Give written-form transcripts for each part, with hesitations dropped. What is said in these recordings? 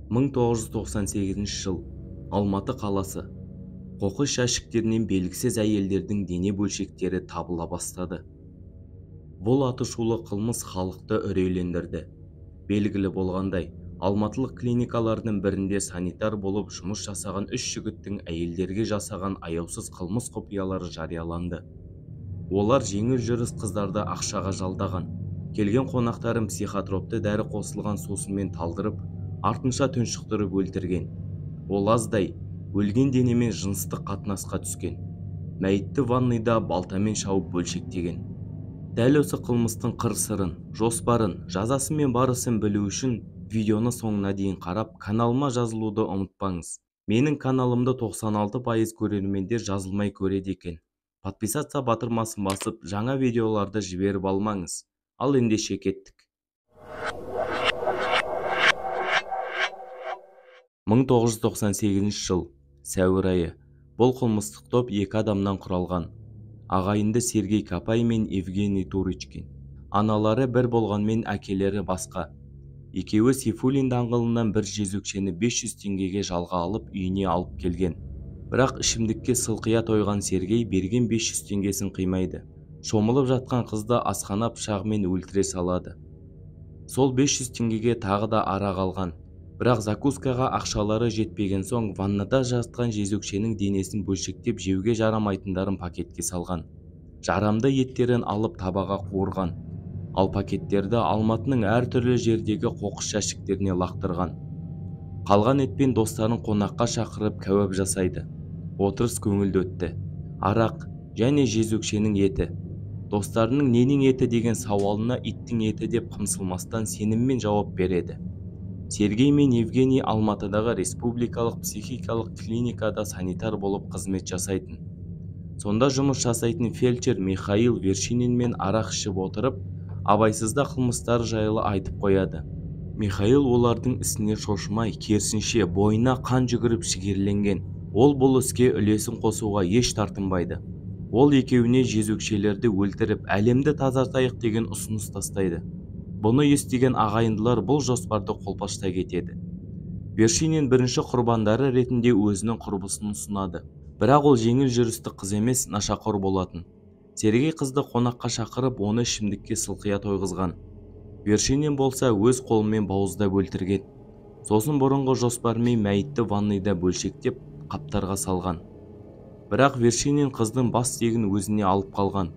1998 жыл. Алматы қаласы. Қоқыс жәшіктерінен белгісіз әйелдердің дене бөлшектері табыла бастады. Бұл атышулы қылмыс халықты үрейлендірді. Белгілі болғандай, алматылық клиникалардың бірінде санитар болып жұмыс жасаған үш жігіттің әйелдерге жасаған аяусыз қылмыс құпиялары жарияланды. Олар жеңіл жүріс қыздарды ақшаға жалдаған. Келген қонақтарын психотропты дәрі қосылған сусынмен талдырып, артынша тұншықтырып өлтірген. Ол аздай, өлген денемен жыныстық қатынасқа түскен. Мәйітті ванныйда балтамен шауып бөлшектеген. Дәл осы қылмыстың қыр-сырын, жоспарын, жазасы мен барысын білу үшін видеоны соңына дейін қарап, каналыма жазылуды ұмытпаңыз. Менің каналымды 96% көрермендер жазылмай көреді екен. Подписаться батырмасын басып, жаңа видеоларды жіберіп алмаңыз. Ал ендеше кеттік. 1998 жыл, сәуір айы. Бұл қылмыстық топ екі адамнан құралған. Ағайынды Сергей Капай мен Евгений Турочкин. Аналары бір болғанмен әкелері басқа. Екеуі Сейфуллин даңғылынан бір жезөкшені 500 теңгеге жалға алып үйіне алып келген. Бірақ ішімдікке сылқия тойған Сергей берген 500 теңгесін қимайды. Шомылып жатқан қызды асхана пышағымен өлтіре салады. Сол 500 теңгеге тағы да арақ алған. Бірақ закускаға ақшалары жетпеген соң ваннада жатқан жезөкшенің денесін бөлшектеп жеуге жарамайтындарын пакетке салған. Жарамды еттерін алып табаға қуырған. Ал пакеттерді Алматының әртүрлі жердегі қоқыс жәшіктеріне лақтырған. Қалған етпен достарын қонаққа шақырып кәуап жасайды. Отырыс көңілді өтті. Арақ және жезөкшенің еті. Достарының ненің еті деген сауалына иттің еті деп қымсылмастан сеніммен жауап береді. Сергей мен Евгений Алматыдағы республикалық психикалық клиникада санитар болып қызмет жасайтын. Сонда жұмыс жасайтын фельдшер Михаил Вершининмен арақ ішіп отырып, абайсызда қылмыстар жайлы айтып қояды. Михаил олардың ісіне шошымай, керісінше бойына қан жүгіріп жігерленген. Ол бұл іске үлесін қосуға еш тартынбайды. Ол екеуіне жезөкшелерді өлтіріп, әлемді тазартайық деген ұсыныс тастайды. Бұны естіген ағайындылар бұл жоспарды қолпаштай кетеді. Вершинин бірінші құрбандары ретінде өзінің құрбысын ұсынады. Бірақ ол жеңіл жүрісті қыз емес, нашақор болатын. Сергей қызды қонаққа шақырып, оны ішімдікке сылқия тойғызған. Вершинин болса өз қолымен бауыздап өлтірген. Сосын бұрынғы жоспармен мәйітті ванныйда бөлшектеп, қаптарға салған. Бірақ Вершинин қыздың бас сүйегін өзіне алып қалған.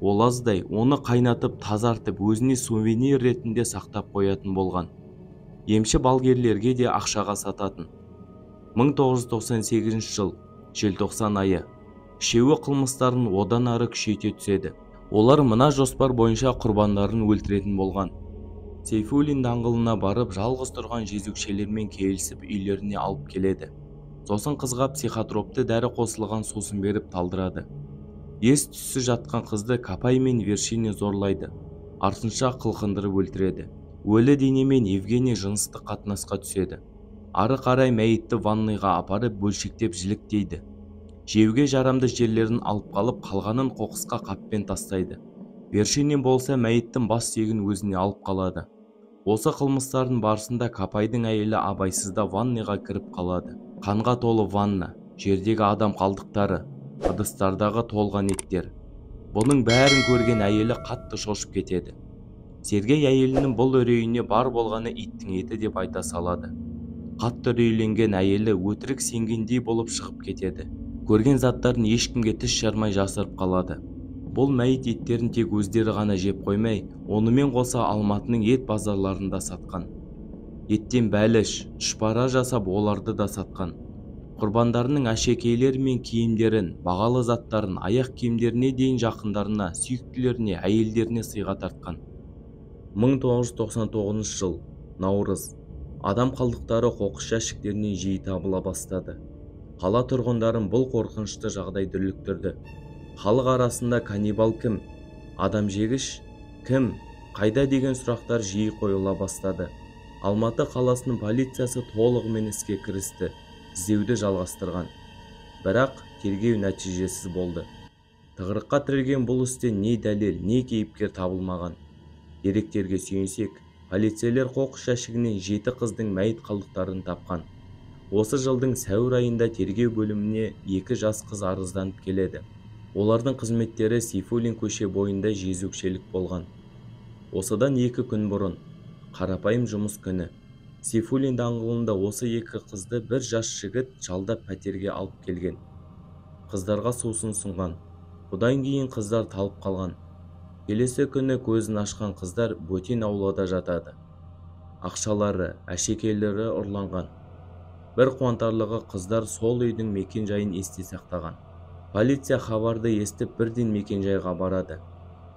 Ол аздай, оны қайнатып, тазартып, өзіне сувенир ретінде сақтап қоятын болған. Емші балгерлерге де ақшаға сататын. 1998 жыл, желтоқсан айы. Үшеуі қылмыстарын одан ары күшейте түседі. Олар мына жоспар бойынша құрбандарын өлтіретін болған. Сейфуллин даңғылына барып, жалғыз тұрған жезөкшелермен келісіп үйлеріне алып келеді. Сосын қызға психотропты дәрі қосылған сусын беріп талдырады. Ес түссіз жатқан қызды Капай мен Вершинин зорлайды. Артынша қылқындырып өлтіреді. Өлі денемен Евгений жыныстық қатынасқа түседі. Ары қарай мәйітті ванныйға апарып бөлшектеп жіліктейді. Жеуге жарамды жерлерін алып қалып, қалғанын қоқысқа қаппен тастайды. Вершинин болса мәйіттің бас сүйегін өзіне алып қалады. Осы қылмыстардың барысында Капайдың әйелі абайсызда ванныйға кіріп қалады. Қанға толы ванна, жердегі адам қалдықтары, ыдыстардағы толған еттер. Бұның бәрін көрген әйелі қатты шошып кетеді. Сергей әйелінің бұл үрейіне бар болғаны иттің еті деп айта салады. Қатты үрейленген әйелі өтірік сенгендей болып шығып кетеді. Көрген заттарын ешкімге тіс жармай жасырып қалады. Бұл мәйіт еттерін тек өздері ғана жеп қоймай, онымен қоса Алматының ет базарларында сатқан. Еттен бәліш, тұшпара жасап оларды да сатқан. Құрбандарының әшекейлері мен киімдерін, бағалы заттарын, аяқ киімдеріне дейін жақындарына, сүйіктілеріне, әйелдеріне сыйға тартқан. 1999 жыл, наурыз. Адам қалдықтары қоқыс жәшіктерінен жиі табыла бастады. Қала тұрғындарын бұл қорқынышты жағдай дүрліктірді. Халық арасында каннибал кім, адам жегіш кім, қайда деген сұрақтар жиі қойыла бастады. Алматы қаласының полициясы толығымен іске кірісті, іздеуді жалғастырған. Бірақ тергеу нәтижесіз болды. Тығырыққа тірелген бұл істе не дәлел, не кейіпкер табылмаған. Деректерге сүйенсек, Полицейлер қоқыс жәшігінен 7 қыздың мәйіт қалдықтарын тапқан. Осы жылдың сәуір айында тергеу бөліміне 2 жас қыз арызданып келеді. Олардың қызметтері Сейфуллин көше бойында жезөкшелік болған. Осыдан 2 күн бұрын, қарапайым жұмыс күні, Сейфуллин даңғылында осы 2 қызды бір жас жігіт жалдап пәтерге алып келген. Қыздарға сусын ұсынған. Бұдан кейін қыздар талып қалған. Келесі күні көзін ашқан қыздар бөтен аулада жатады. Ақшалары, әшекейлері ұрланған. Бір қуантарлығы, қыздар сол үйдің мекен-жайын есте сақтаған. Полиция хабарды естіп бірден мекен-жайға барады.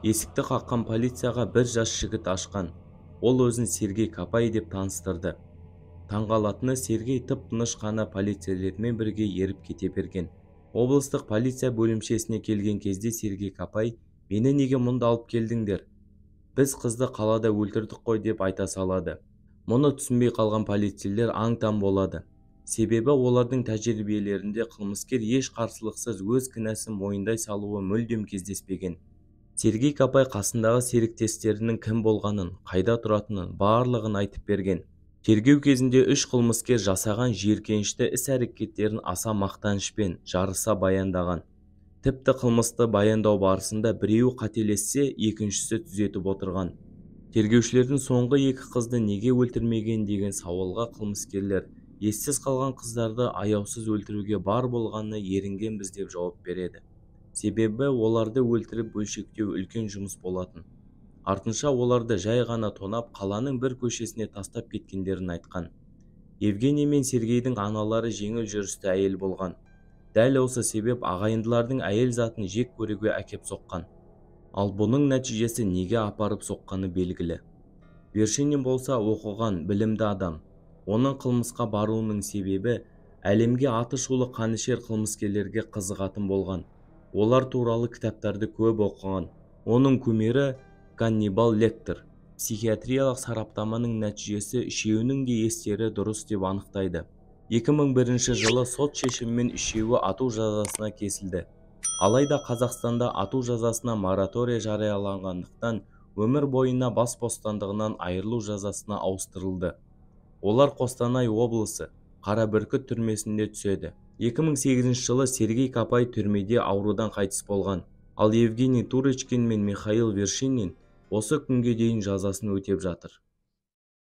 Есікті қаққан полицияға бір жас жігіт ашқан. Ол өзін Сергей Копай деп таныстырды. Таңғалатыны, Сергей тып-тыныш қана полицейлермен бірге еріп кете берген. Облыстық полиция бөлімшесіне келген кезде Сергей Копай: «Мені неге мұнда алып келдіңдер? Біз қызды қалада өлтірдік қой», деп айта салады. Мұны түсінбей қалған полицейлер аң-таң болады. Себебі олардың тәжірибелерінде қылмыскер еш қарсылықсыз өз кінәсін мойындай салуы мүлдем кездеспеген. Сергей Копай қасындағы серіктестерінің кім болғанын, қайда тұратынын барлығын айтып берген. Тергеу кезінде 3 қылмыскер жасаған жиіркенішті іс-әрекеттерін аса мақтанышпен жарыса баяндаған. Тіпті қылмысты баяндау барысында біреуі қателессе, екіншісі түзетіп отырған. Тергеушілердің соңғы 2 қызды неге өлтірмеген деген сауалға қылмыскерлер ессіз қалған қыздарды аяусыз өлтіруге бар болғаны ерінгенбіз деп жауап береді. Себебі оларды өлтіріп бөлшектеу үлкен жұмыс болатын. Артынша оларды жай ғана тонап қаланың бір көшесіне тастап кеткендерін айтқан. Евгений мен Сергейдің аналары жеңіл жүрісті әйел болған. Дәл осы себеп ағайындылардың әйел затын жек көруге әкеп соққан. Ал бұның нәтижесі неге апарып соққаны белгілі. Вершинин болса оқыған, білімді адам. Оның қылмысқа баруының себебі әлемге аты шулы қанішер қылмыскерлерге қызығатын болған. Олар туралы кітаптарды көп оқыған. Оның кумирі Ганнибал Лектор. Психиатриялық сараптаманың нәтижесі үшеуінің де естері дұрыс деп анықтайды. 2001 жылы сот шешімімен үшеуі ату жазасына кесілді. Алайда Қазақстанда ату жазасына мораторий жарияланғандықтан өмір бойына бас бостандығынан айырылу жазасына ауыстырылды. Олар Қостанай облысы Қарабүркіт түрмесінде түседі. 2008 жылы Сергей Копай түрмеде аурудан қайтыс болған. Ал Евгений Турочкин мен Михаил Вершинин осы күнге дейін жазасын өтеп жатыр.